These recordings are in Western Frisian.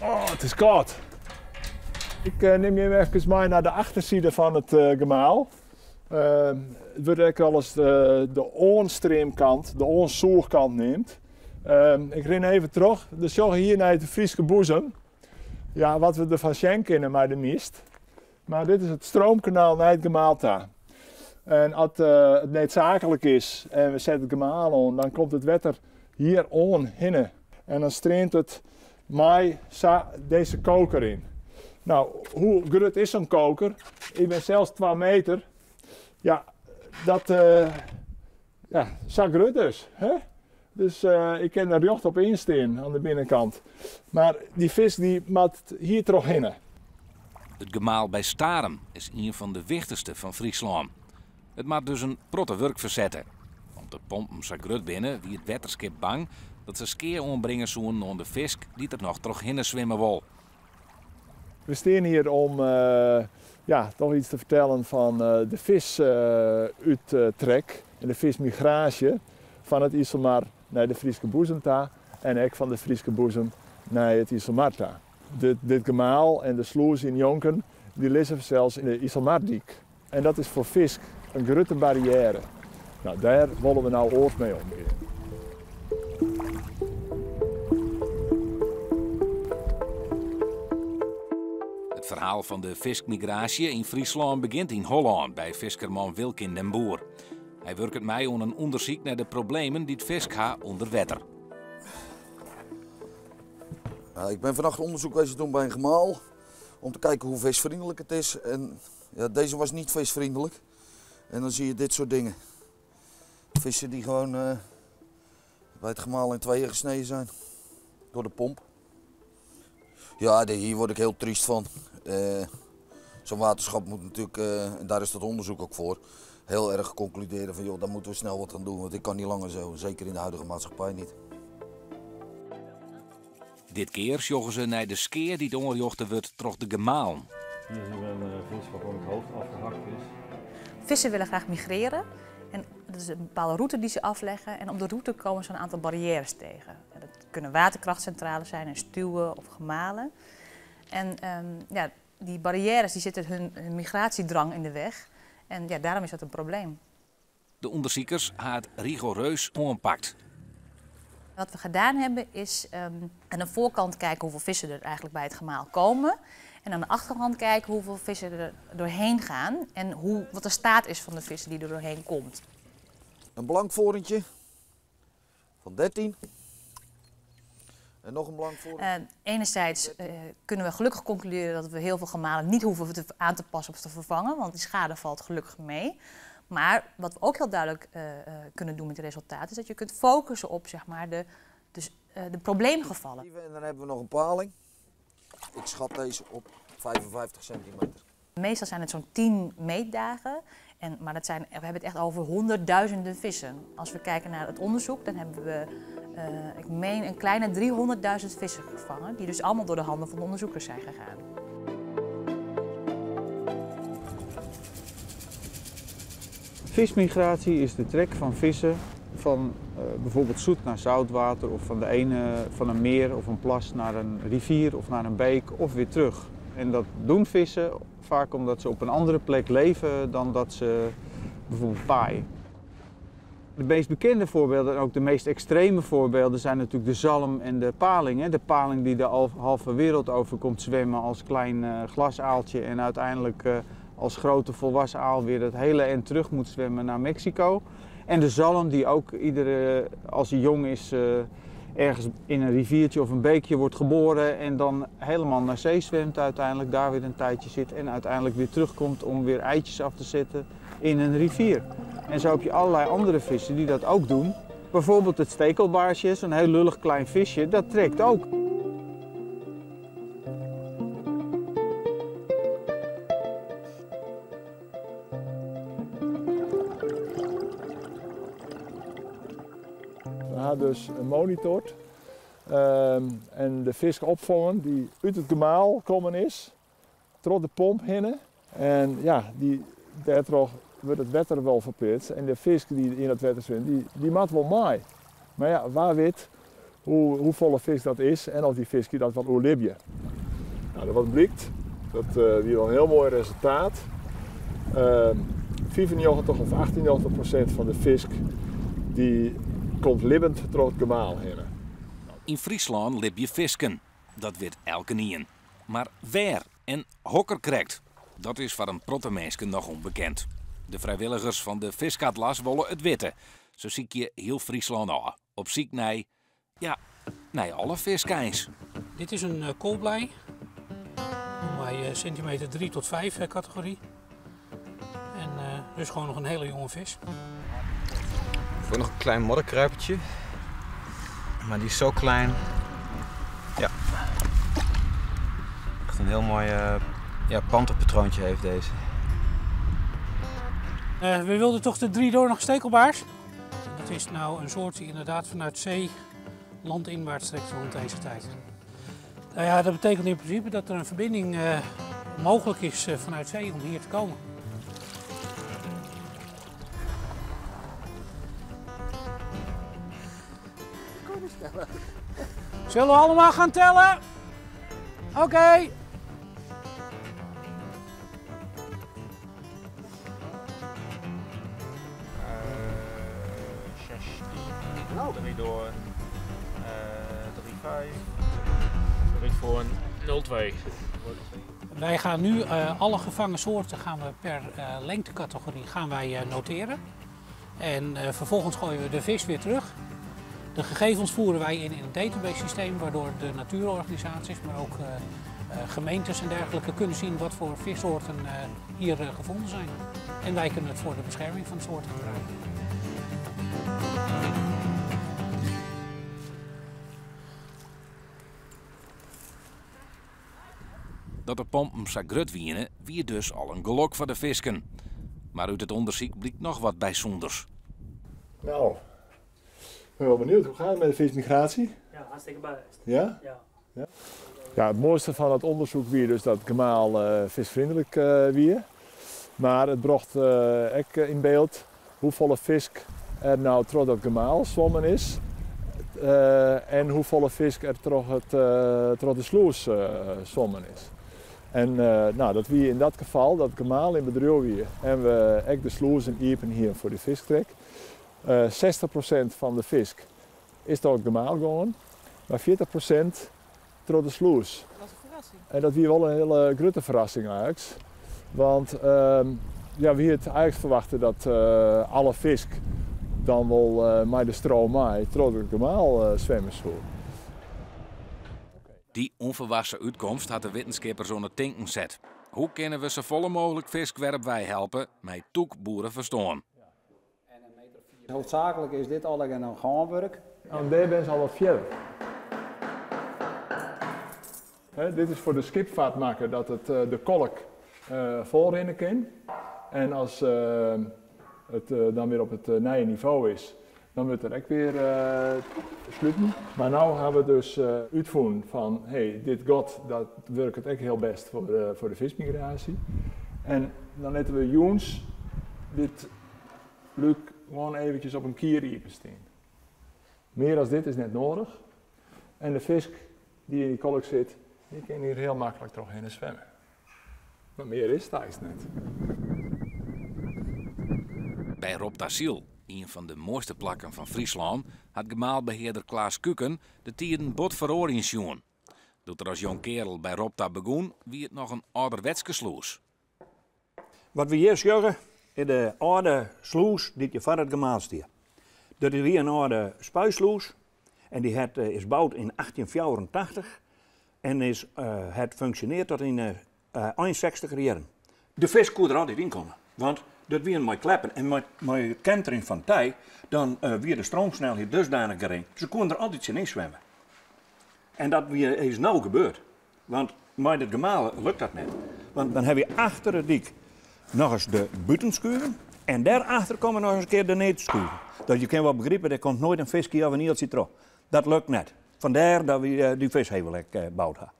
Oh, it is kâld. Ik nim jim efkes mei nei de achterside fan it gemaal. It wurdt ek alris de oanstreamkant, de oansûchkant neamd. Ik rin even troch. We sjogge hjir nei de Fryske boezem. Ja, wat we derfan sjen kinne mei de mist. Mar dit is it stroomkanaal nei it gemaal ta. En as it needsaaklik is en we sette it gemaal oan, dan komt it wetter hjir oan hinne. En dan streamt it mei sa dizze koker yn. No, hoe grut is sa'n koker? Ik bin sels 2 meter. Ja, dat, ja, sa grut dus. Hè? Dus ik kin der rjocht op ynstean oan de binnenkant. Mar dy fisk dy moat hjir trochhinne. It gemaal by Starum is ien fan de wichtichste fan Fryslân. It moat dus in protte wurk fersette. Om't de pompen sa grut binne, wie it wetterskip bang dat se skea oanbringe soenen oan de fisk dy't der noch trochhinne swimme wol. We stean hjir om ja, toch iets te fertellen fan de fisúttrek en de fismigraasje fan it Iselmar nei de Fryske boezem ta en ek fan de Fryske boezem nei it Iselmar ta. Dit gemaal en de slûs yn Jonken dy lizze fansels yn de Iselmardyk. En dat is foar fisk in grutte barriêre. No, dêr wolle we no oars mei omgean. It ferhaal fan de fiskmigraasje yn Fryslân begjint yn Hollân by fiskerman Wilkin den Boer. Hy wurket mei oan in ûndersyk nei de problemen dy't fisk ha ûnder wetter. Ik ben vannacht onderzoek wezen doen bij een gemaal om te kijken hoe visvriendelijk het is. En ja, deze was niet visvriendelijk. En dan zie je dit soort dingen. Vissen die gewoon uh, bij het gemaal in tweeën gesneden zijn door de pomp. Ja, hier word ik heel triest van. Uh, Zo'n waterschap moet natuurlijk, uh, en daar is dat onderzoek ook voor, heel erg concluderen van joh, daar moeten we snel wat aan doen, want ik kan niet langer zo, zeker in de huidige maatschappij niet. Dit kear sjogge se nei de skea dy't oanrjochte wurdt troch de gemalen. Hier zien we een vis waarvan het hoofd afgehakt is. Vissen willen graag migreren. En dat is een bepaalde route die ze afleggen. En op de route komen ze een aantal barrières tegen. En dat kunnen waterkrachtcentrales zijn en stuwen of gemalen. En ja, die barrières die zitten hun migratiedrang in de weg. En ja, daarom is dat een probleem. De ûndersikers ha it rigoereus oanpakt. Wat we gedaan hebben is aan de voorkant kijken hoeveel vissen er eigenlijk bij het gemaal komen. En aan de achterkant kijken hoeveel vissen er doorheen gaan en wat de staat is van de vissen die er doorheen komt. Een blankvoorntje van 13. En nog een blankvoorntje. Enerzijds kunnen we gelukkig concluderen dat we heel veel gemalen niet hoeven aan te passen of te vervangen, want die schade valt gelukkig mee. Maar wat we ook heel duidelijk kunnen doen met de resultaten is dat je kunt focussen op, zeg maar, de probleemgevallen. En dan hebben we nog een paling. Ik schat deze op 55 centimeter. Meestal zijn het zo'n 10 meetdagen, maar we hebben het echt over honderdduizenden vissen. Als we kijken naar het onderzoek, dan hebben we, ik meen, een kleine 300.000 vissen gevangen, die dus allemaal door de handen van de onderzoekers zijn gegaan. Vismigratie is de trek van vissen van bijvoorbeeld zoet naar zoutwater of van, de ene, van een meer of een plas naar een rivier of naar een beek of weer terug. En dat doen vissen vaak omdat ze op een andere plek leven dan dat ze bijvoorbeeld paaien. De meest bekende voorbeelden en ook de meest extreme voorbeelden zijn natuurlijk de zalm en de paling. Hè. De paling die de halve wereld over komt zwemmen als klein glasaaltje en uiteindelijk als grote volwassen aal weer het hele eind terug moet zwemmen naar Mexico. En de zalm die ook iedere, als hij jong is, ergens in een riviertje of een beekje wordt geboren en dan helemaal naar zee zwemt uiteindelijk, daar weer een tijdje zit en uiteindelijk weer terugkomt om weer eitjes af te zetten in een rivier. En zo heb je allerlei andere vissen die dat ook doen. Bijvoorbeeld het stekelbaarsje, zo'n heel lullig klein visje, dat trekt ook. We hebben dus een monitor en de fisk opvangen die uit het gemaal komen is, troch de pomp heen. En ja, daardoor wordt het wetter wel verpit en de fisk die in het wetter zwemt, die moet wel mee. Maar ja, waar weet Hoe, hoefolle fisk dat is en oft dy fisk dat wol oerlibje. Nou, wat blykt, dat wie wol in hiel moai resultaat. 95 of 98% fan de fisk dy komt libbend troch it gemaal hinne. Yn Fryslân libje fisken, dat wit elkenien. Mar wêr en hokker krekt? Dat is foar in protte minsken noch ûnbekend. De frijwilligers fan de Fiskatlas wolle it witte. Se sykje hiel Fryslân ôf, op syk nei, ja, nei alle fisk eins. Dit is in kolblei, mei sintimeter 3 tot 5 kategory. En dus gewoon nog een hele jonge vis. Voor nog een klein modderkruipertje. Maar die is zo klein. Ja. Echt een heel mooi ja, panterpatroontje heeft deze. We wilden toch de driedoornige stekelbaars. Dat is nou een soort die inderdaad vanuit zee landinwaarts trekt rond deze tijd. Nou ja, dat betekent in principe dat er een verbinding mogelijk is vanuit zee om hier te komen. Zullen we allemaal gaan tellen? Oké. Okay. 16, 3 door, 3, 5, 3 voor 0, 2. Wij gaan nu alle gevangen soorten gaan we per lengtecategorie gaan wij noteren. En vervolgens gooien we de vis weer terug. De gegevens voeren wij in in het database systeem, waardoor de natuurorganisaties, maar ook gemeentes en dergelijke kunnen zien wat voor vissoorten hier gevonden zijn. En wij kunnen het voor de bescherming van de soorten gebruiken. Dat de pompen sa grut wiene, wie dus al in gelok foar de fisken. Mar út it ûndersyk blykt noch wat bysûnders. Nou, ik ben wel benieuwd. Hoe gaat het met de vismigratie? Ja, hartstikke best. Ja? Ja. Ja. Ja, het mooiste fan it ûndersyk wie dus dat gemaal visfreundlik wie. Mar it brocht ek yn byld hoefolle fisk der no troch dat gemaal swommen is en hoefolle fisk der troch de slûs swommen is. En nou, dat wie yn dat gefal dat it gemaal yn bedriuw wie en we ek de slûzen iepen hiene foar de fisktrek. 60% fan de fisk is troch it gemaal gien, mar 40% troch de slûs. Dat was in ferrassing. En dat wie wol in hiele grutte ferrassing eigentlik. Want ja, we hiene it eigentlik ferwachte dat alle fisk dan wol mei de stroom mei troch it gemaal swimme soe. Dy ûnferwachtse útkomst hat de wittenskippers oan it tinken set. Hoe kinne we safolle mooglik fisk wer op wei helpe mei tûk boereferstân? Hoofdzakelijk is dit al in gaanwurk. En dêr binne se al wat fierder. Hè, dit is foar de skipfeart makke dat it de kolk folrinne kin. En as it dan wer op it nije nivo is, dan wurdt der ek wer sluten. Mar no hawwe we dus útfûn fan hey, dit gat dat wurket ek hiel bêst foar de fiskmigraasje. En dan litte we jûns dit lúk gewoan eventsjes op in kier iepenstean. Mear as dit is net nedich. En de fisk dy't yn dy kolk sit, dy kin hjir hiel maklik trochhinne swimme. Mar mear is it eigentlik net. By Roptasyl, ien fan de moaiste plakken fan Fryslân, hat gemaalbehearder Klaas Kuken de tiden bot feroarjen sjoen. Doe't er as jongkeardel by Ropta begûn, wie it noch in âlderwetske slûs. Wat we hjir sjogge is de âlde slûs dy't hjir foar it gemaal stie. Dat wie in âlde spuislûs en dy is boud yn 1884 en hat funksjonearre tot yn de ein sechstiger jierren. De fisk koe der altyd yn komme, want dat wiene mei kleppen en mei it kenterjen fan tij, dan wie de stroomsnelheid dusdanich gering, se koene der altyd tsjinyn swimme. En dat is no gebeurd, want mei dit gemaal lukt dat net. Want dan hawwe je achter de dyk noch ris de bûtenskuven en dêrachter komme noch ris in kear de needskuven. Dat je kinne wol begripe, der komt noait in fiskje of in ieltsje troch. Dat lukt net. Fandêr dat we dy vishevel ek boud ha.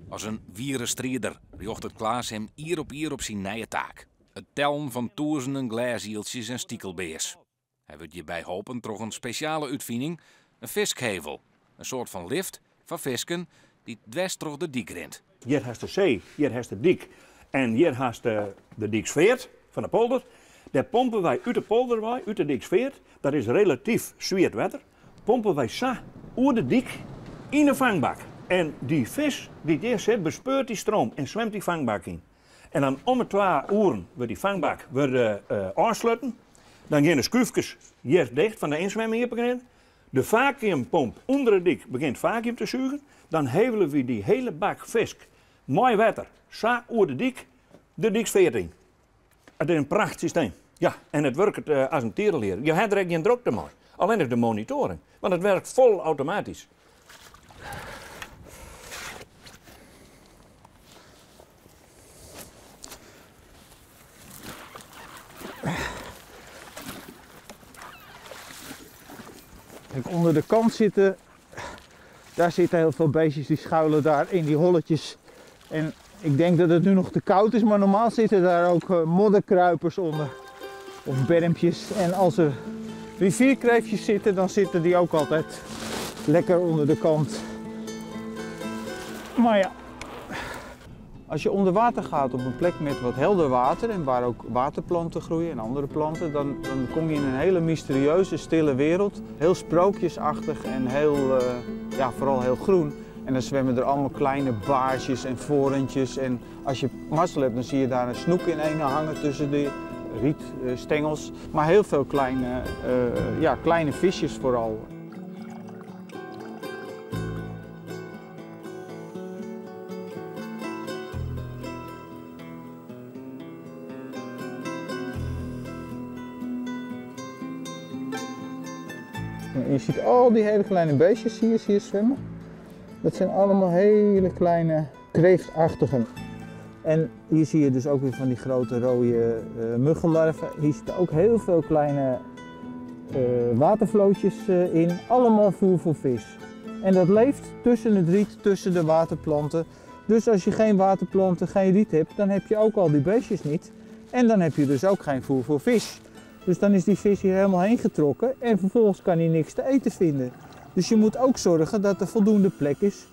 As in wiere strider rjochtet Klaas him jier op jier op syn nije taak. It tellen fan tûzenen glêsieltsjes en stikelbears. Hy wurdt hjirby holpen troch in spesjale útfining, In fiskhevel, in soart fan lift foar fisken dy't dwers troch de dyk rint. Hjir hast de see, hjir hast de dyk en hjir hast de dyksfeart fan de polder. Dêr pompe wy út de polder wei, út de dyksfeart, dat is relatyf swiet wetter, pompe wy sa oer de dyk yn de fangbak. En dy fisk dy't hjir sit bespeurt dy stroom en swimt dy fangbak yn. En dan om 'e twa oeren wurdt dy fangbak ôfsletten. Dan gean de skúfkes hjir dicht fan de ynswimming iepen. De fakuümpomp ûnder de dyk begjint fakuüm te sugen. Dan hevele wy dy hele bak fisk mei wetter sa oer de dyk de dyksfeart yn. It is in prachtsysteem. Ja, en it wurket as in tierelier. Je ha der ek gjin drokte mei. Allinnich de monitoring, want it werkt fol automatysk. Kijk, onder de kant zitten, daar zitten heel veel beestjes die schuilen daar in die holletjes. En ik denk dat het nu nog te koud is, maar normaal zitten daar ook modderkruipers onder. Of bermpjes. En als er rivierkreeftjes zitten, dan zitten die ook altijd lekker onder de kant. Maar ja. Als je onder water gaat op een plek met wat helder water en waar ook waterplanten groeien en andere planten, dan kom je in een hele mysterieuze, stille wereld. Heel sprookjesachtig en vooral heel groen. En dan zwemmen er allemaal kleine baarsjes en voorntjes. En als je mazzel hebt, dan zie je daar een snoek in een hangen tussen de rietstengels. Maar heel veel kleine visjes vooral. Je ziet al die hele kleine beestjes hier zwemmen. Dat zijn allemaal hele kleine kreeftachtigen. En hier zie je dus ook weer van die grote rode muggenlarven. Hier zitten ook heel veel kleine watervlootjes in. Allemaal voer voor vis. En dat leeft tussen het riet, tussen de waterplanten. Dus als je geen waterplanten, geen riet hebt, dan heb je ook al die beestjes niet. En dan heb je dus ook geen voer voor vis. Dus dan is die vis hier helemaal heen getrokken en vervolgens kan hij niks te eten vinden. Dus je moet ook zorgen dat er voldoende plek is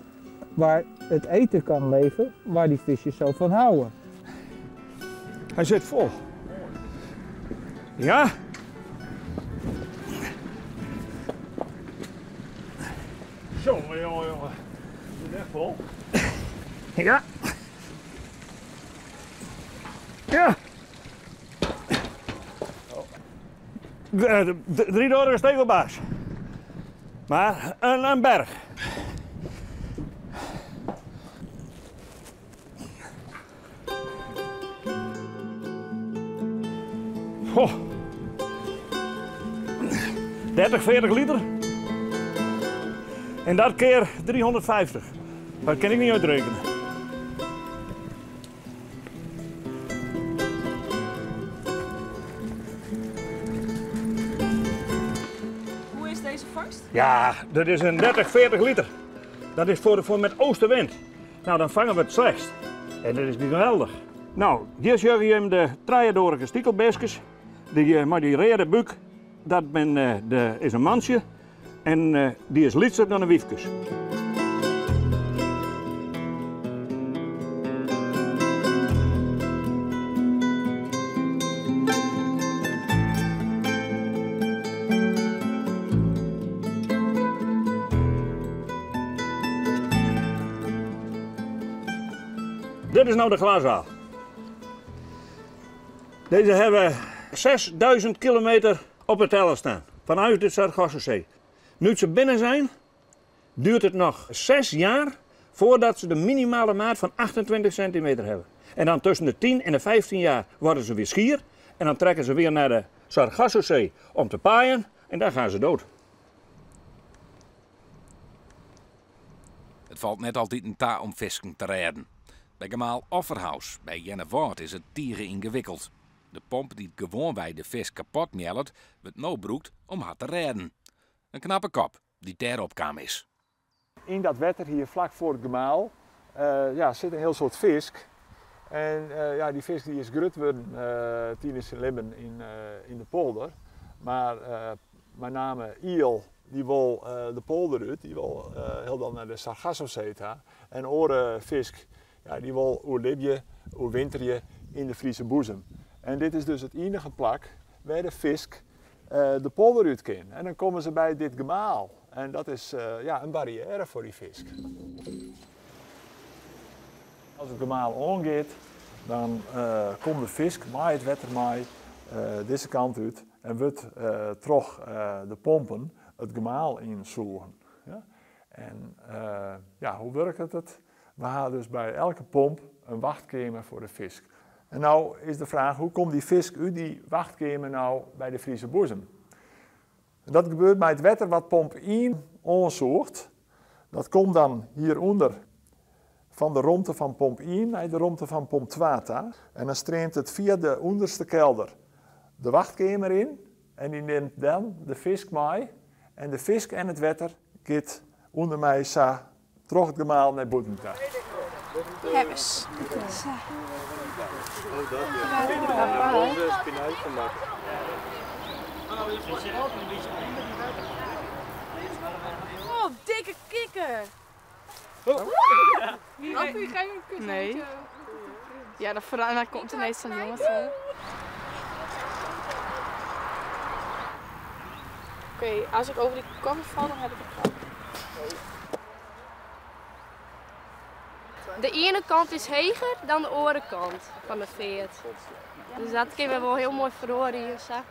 waar het eten kan leven, waar die visjes zo van houden. Hij zit vol. Ja. Jongen, jongen, jongen. Hij zit echt vol. Ja. Ja. De driedorige stekelbaars. Maar een berg. Goh. 30, 40 liter. En dat keer 350. Dat kan ik niet uitrekenen. Hoe is deze vangst? Ja, dat is een 30, 40 liter. Dat is voor met oostenwind. Nou, dan vangen we het slechtst. En dat is geweldig. Nou, hier zie je hem de triadorige stiekelbeestjes. Die met die rode buik, dat is een mansje. En die is lietser dan een wiefkes. Dit is nou de glasaal. Deze hebben 6000 kilometer op de teller staan, vanuit de Sargassozee. Nu ze binnen zijn, duurt het nog 6 jaar voordat ze de minimale maat van 28 centimeter hebben. En dan tussen de 10 en de 15 jaar worden ze weer schier. En dan trekken ze weer naar de Sargassozee om te paaien en daar gaan ze dood. Het valt net altijd een ta om visken te redden. Bij gemaal Offerhaus, bij Jennewâld, is het tieren ingewikkeld. De pomp die gewoon bij de vis kapot miellet, wordt nou gebruikt om haar te redden. Een knappe kop die daarop kwam is. In dat wetter hier vlak voor het gemaal zit een heel soort vis. En die vis die is grut worden tijdens zijn leven in de polder. Maar Mei name iel, dy wol de polder út, dy wol hielendal nei de Sargassosee ta. En oare fisk, ja, dy wol oerlibje, oerwinterje yn de Friese boezem. En dit is dus it ienige plak wêr de fisk de polder út kin. En dan komme se by dit gemaal. En dat is ja, in barriêre foar dy fisk. As it gemaal oangiet, dan komt de fisk mei it wetter mei dizze kant út en wurdt troch de pompen it gemaal ynsûgen. En ja, hoe wurket it? We ha dus by elke pomp in wachtkeamer foar de fisk. En no is de fraach, hoe komt dy fisk út dy wachtkeamer no by de Friese boezem? Dat gebeurt mei it wetter wat pomp ien oansûcht. Dat komt dan hjirûnder fan de romte fan pomp ien nei de romte fan pomp twa ta. En dan streamt it fia de ûnderste kelder de wachtkeamer yn en dy nimt dan de fisk mei. En de fisk en it wetter giet ûnder my sa troch it gemaal nei bûten ta. Hawwes. Sa. Oh, dikke kikker! Nee. Ja, dan, dan komt ineens zo'n jongetje. Oké, okay, als ik over die koffer val, dan heb ik een klap. De ene kant is heger dan de oare kant fan de feart. Dus dat kinne we wol hiel moai feroarje. Sa.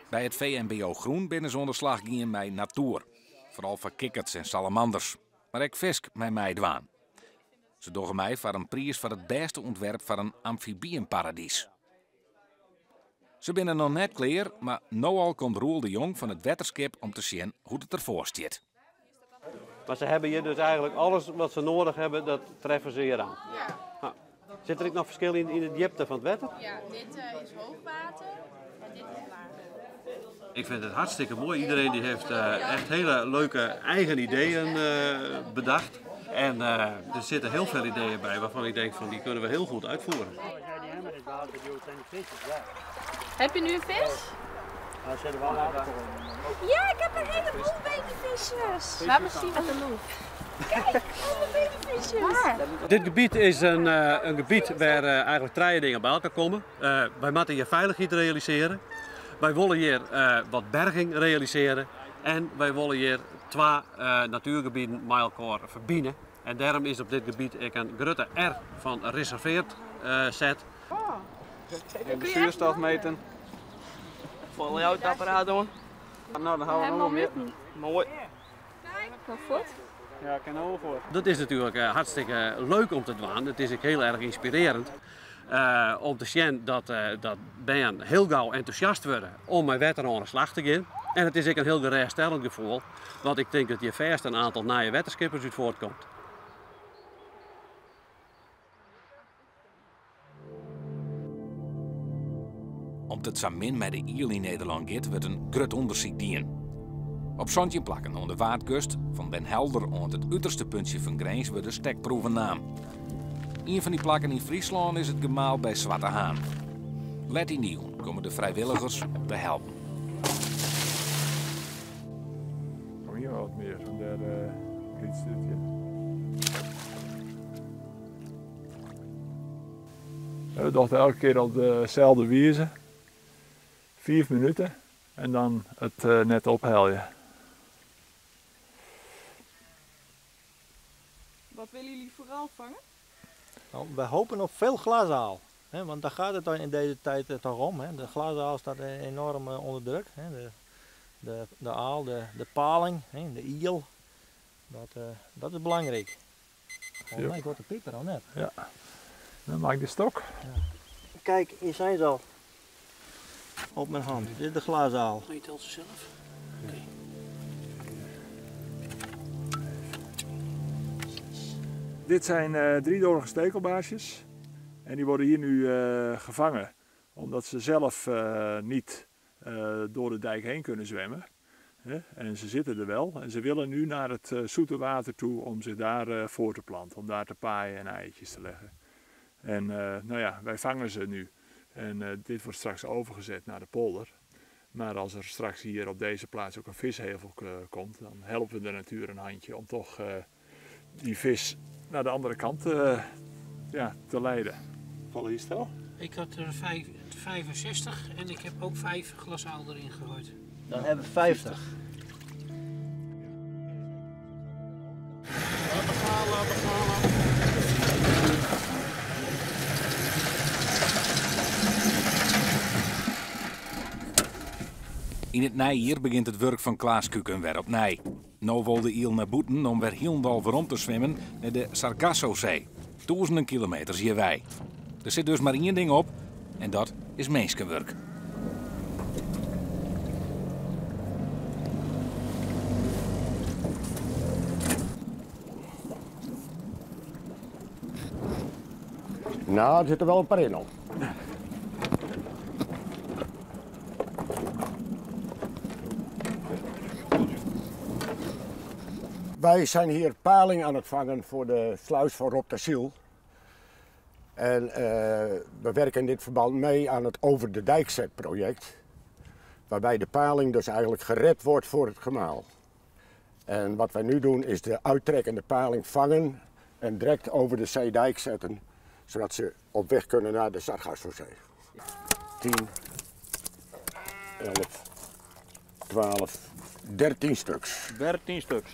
By it VMBO Groen binne se oan de slach gien mei natoer. Foaral foar kikkerts en salamanders. Mar ek fisk mei meidwaan. Se dogge mei foar in priis foar it bêste ûntwerp foar in amfibienparadys. Se binne noch net klear, mar no al komt Roel de Jong fan it wetterskip om te sjen hoe't it derfoar stiet. Maar ze hebben hier dus eigenlijk alles wat ze nodig hebben, dat treffen ze hier aan. Ja. Nou, zit er ook nog verschil in de diepte van het water? Ja, dit is hoogwater en dit is laag. Ik vind het hartstikke mooi. Iedereen die heeft echt hele leuke eigen ideeën bedacht. En er zitten heel veel ideeën bij waarvan ik denk van die kunnen we heel goed uitvoeren. Heb je nu een vis? Ja, ik heb een heleboel babyvisjes. Laat me zien met de loep. Kijk, allemaal babyvisjes. Waar? Dit gebied is een gebied waar eigenlijk drie dingen bij elkaar komen. Wij moeten hier veiligheid realiseren. Wij willen hier wat berging realiseren. En wij willen hier twee natuurgebieden met elkaar verbinden. En daarom is op dit gebied ook een grote R van reserveerd zet. Oh. En de zuurstof meten. Vol jouw het apparaat doen. Nou, dan houden we nog meer. Mooi. Nog voort? Ja, ik kan nog voor. Dat is natuurlijk hartstikke leuk om te doen. Het is ook heel erg inspirerend. Om te zien dat bern heel gauw enthousiast worden om met wetter aan de slag te gaan. En het is ook een heel geruststellend gevoel, want ik denk dat hier vast een aantal nieuwe wetterskippers uit voortkomt. Om't it sa min mei de iel yn Nederlân giet, wurdt in grut ûndersyk dien. Op 17 plakken oan de Waadkust, fan Den Helder oant it uterste puntsje fan Grins, wurde stekproeven naam. Ien fan dy plakken yn Fryslân is it gemaal by Swarte Haan. Let yn de jûn komme de frijwilligers om te helpen. Kom hier wat mear, want dêr giet it. We dogge elke kear op deselde wize. 5 minuten en dan it net ophelje. Wat willen jullie vooral vangen? Nou, wij hopen op veel glasaal. Hè, want daar gaat het in deze tijd toch om. Hè. De glasaal staat enorm onder druk. Hè. De aal, de paling, hè, de iel. Dat is belangrijk. Volgens mij wordt de pieper al net. Ja. Dan maak ik de stok. Ja. Kijk, hier zijn ze al. Op mijn hand. Dit is de glasaal. Je telt ze zelf? Oké. Dit zijn driedorige stekelbaarsjes. En die worden hier nu gevangen. Omdat ze zelf niet door de dijk heen kunnen zwemmen. Hè? En ze zitten er wel. En ze willen nu naar het zoete water toe om zich daar voor te planten. Om daar te paaien en eitjes te leggen. En wij vangen ze nu. En eh, dit wordt straks overgezet naar de polder. Maar als er straks hier op deze plaats ook een vishevel eh, komt, dan helpen we de natuur een handje om toch eh, die vis naar de andere kant eh, ja, te leiden. Volle hier al? Ik had er 65 en ik heb ook 5 glasaal erin gegooid. Dan hebben we 50. Yn it neijier begjint it wurk fan Klaas Kuken wer opnij. No wol de iel nei bûten om wer hielendal werom te swimmen nei de Sargassosee, tûzenen kilometers hjirwei. Der sit dus mar ien ding op en dat is minskenwurk. Nou, er zitten wel een paar in al. Wij zijn hier paling aan het vangen voor de sluis van Rob En uh, we werken in dit verband mee aan het Over de Dijk project. Waarbij de paling dus eigenlijk gered wordt voor het gemaal. En wat wij nu doen is de uittrekkende paling vangen en direct over de zeedijk zetten. Zodat ze op weg kunnen naar de Sargassozee. 10, 11, 12, 13 stuks. 13 stuks.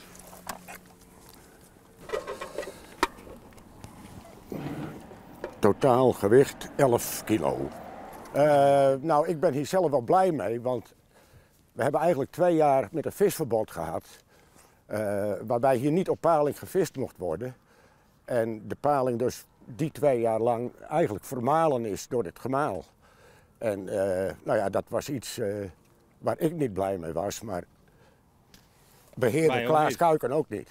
Totaal gewicht 11 kilo. Uh, nou, ik ben hier zelf wel blij mee, want we hebben eigenlijk twee jaar met een visverbod gehad. Uh, waarbij hier niet op paling gevist mocht worden. En de paling dus die twee jaar lang eigenlijk vermalen is door het gemaal. En uh, nou ja, dat was iets waar ik niet blij mee was, maar beheerder Klaas Kuiken ook niet.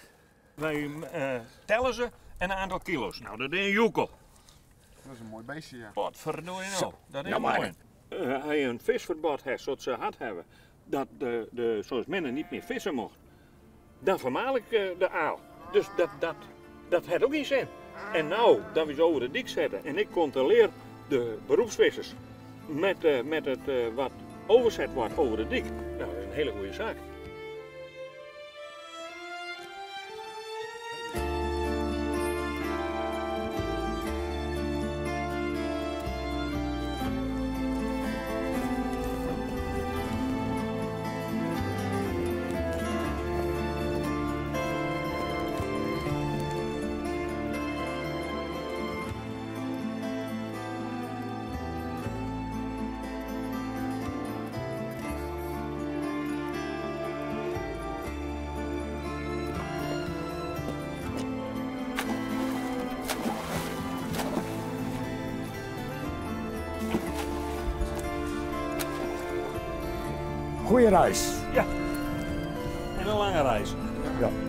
Wij tellen ze en een aantal kilo's. Nou, dat is een joekel. Dat is een mooi beestje, ja. Wat verdorie nou. Dat is nou, mooi. Hij een visverbod heeft, zoals ze had hebben, dat de, de, zoals men niet meer vissen mocht, dan vermaal ik de aal. Dus dat, dat, dat had ook geen zin. En nou, dat we ze over de dik zetten en ik controleer de beroepsvissers met, met het wat overzet wordt over de dik. Nou, dat is een hele goede zaak. Goeie reis. Ja. En een lange reis. Ja.